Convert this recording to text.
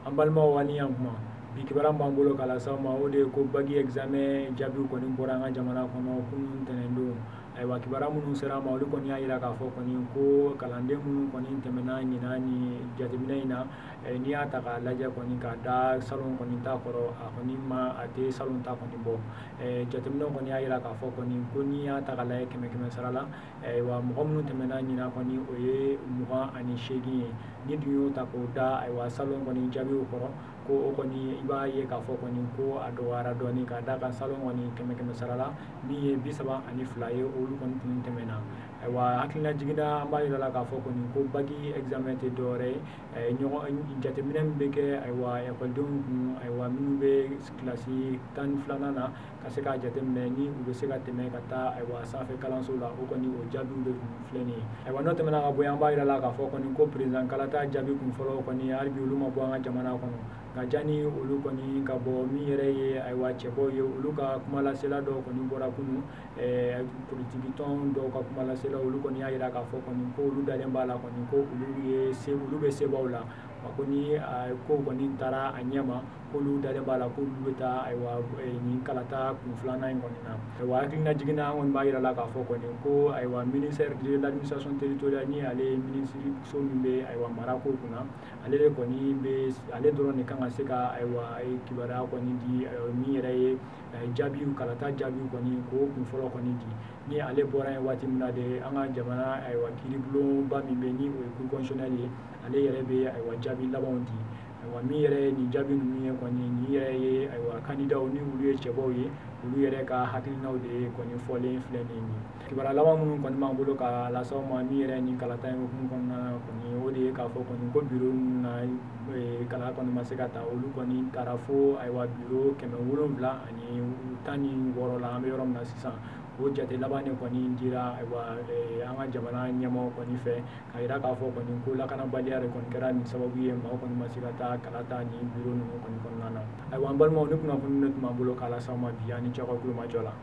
An balimaw, ani yan kuma bi kibaruya b'an bolo k'a lase aw ma, o de ye ko bac examen jaabiw kɔni bɔra an ka jamana kɔnɔ kunun tɛnɛndon. Ayiwa, kibaruya minnu sera an ma, olu kɔni y'a jira k'a fɔ kɔni ko kalanden minnu kɔni tɛmɛna ɲinan ni jateminɛ in na, n'i y'a ta k'a lajɛ kɔni k'a da salon kɔni ta kɔrɔ, a kɔni ma a tɛ salon ta kɔni bɔ. Jateminɛw kɔni y'a jira k'a fɔ kɔni ko n'i y'a ta k'a lajɛ kɛmɛ kɛmɛ sara la, ayiwa, mɔgɔ minnu tɛmɛna ɲinan kɔni, o ye 28 ye. Ni dun y'o ta k'o da, ayiwa, salon kɔni jaabiw kɔrɔ, ko o kɔni i b'a ye k'a fɔ kɔni ko a dɔgɔyara dɔɔni, k'a da kan salon kɔni kɛmɛ kɛmɛ sara la, min ye 32 ye, olu kɔni tun tɛmɛna. Ayiwa, hakilina jiginna, an b'a yira la k'a fɔ kɔni ko bac examen tɛ dɔwɛrɛ ye, ɲɔgɔn jateminɛ min bɛ kɛ, ayiwa, ekɔlidenw kun, ayiwa, minnu bɛ kilasi 12nan na, ka se k'a jateminɛ ni u bɛ se ka tɛmɛ ka taa, ayiwa, sanfɛ kalanso la. O kɔni o jaabiw de kun filɛ nin ye. Ayiwa, n'o tɛmɛna ka bɔ yen, an b'a yira la k'a fɔ kɔni ko président kalata jaabi kun fɔlɔ kɔni, hali bi olu ma bɔ an ka jamana kɔnɔ. Nka jani olu kɔni ka bɔ, min yɛrɛ ye, ayiwa, cɛbɔw ye, olu ka kumalasela dɔw kɔni bɔra kunun, politiki tɔn dɔw ka kumalasela, olu kɔni y'a jira k'a fɔ kɔni ko olu dalen b'a la kɔni ko olu ye se, olu bɛ sebaw la. Wa ko ni ko kɔni taara a ɲɛ ma, k'olu dalen b'a la k'olu bɛ taa, ayiwa, nin kalata kun filanan in kɔni na. Ayiwa, hakilina jiginna, an kɔni b'a yira la k'a fɔ kɔni ko, ayiwa, ministère de l'Administration territoriale, ni ale ye minisiriso min bɛ, ayiwa, marako kunna, ale de kɔni bɛ, ale dɔrɔn de kan ka se ka, ayiwa, kibaruya kɔni di, min yɛrɛ ye jaabiw, kalata jaabiw kɔni, k'o kun fɔlɔ kɔni di. Ni ale bɔra yen waati min na de, an ka jamana, ayiwa, kiiribulonba min bɛ, ni o ye Cour constitutionnelle ye, ale yɛrɛ bɛ, ayiwa, jaabi labanw di. Ayiwa, min yɛrɛ ye nin jaabi ninnu ye kɔni, nin yɛrɛ ye, ayiwa, candidatw, ni olu ye cɛbɔw ye, olu yɛrɛ ka hakilinaw de ye kɔni fɔlen filɛ nin ye. Kibaruya laban minnu kɔni b'an bolo ka lase aw ma, min yɛrɛ nin kalata in hukumu kɔnɔna na kɔni, o de ye k'a fɔ kɔni ko bureau minnu na kala kɔni ma se ka ta, olu kɔni taara fo, ayiwa, bureau 716 la. An bɛ yɔrɔ min na sisan, o jate laban de kɔni dira, ayiwa, an ka jamana ɲɛmaaw kɔni fɛ, ka yira k'a fɔ kɔni ko lakanabaliya de kɔni kɛra nin sababu ye, maaw kɔni ma se ka taa kala ta nin bureau ninnu kɔni kɔnɔna na. Ayiwa, an balimaw, ni kunnafoni de tun b'an bolo k'a lase aw ma bi. An ni cɛw ka kulomajɔ la.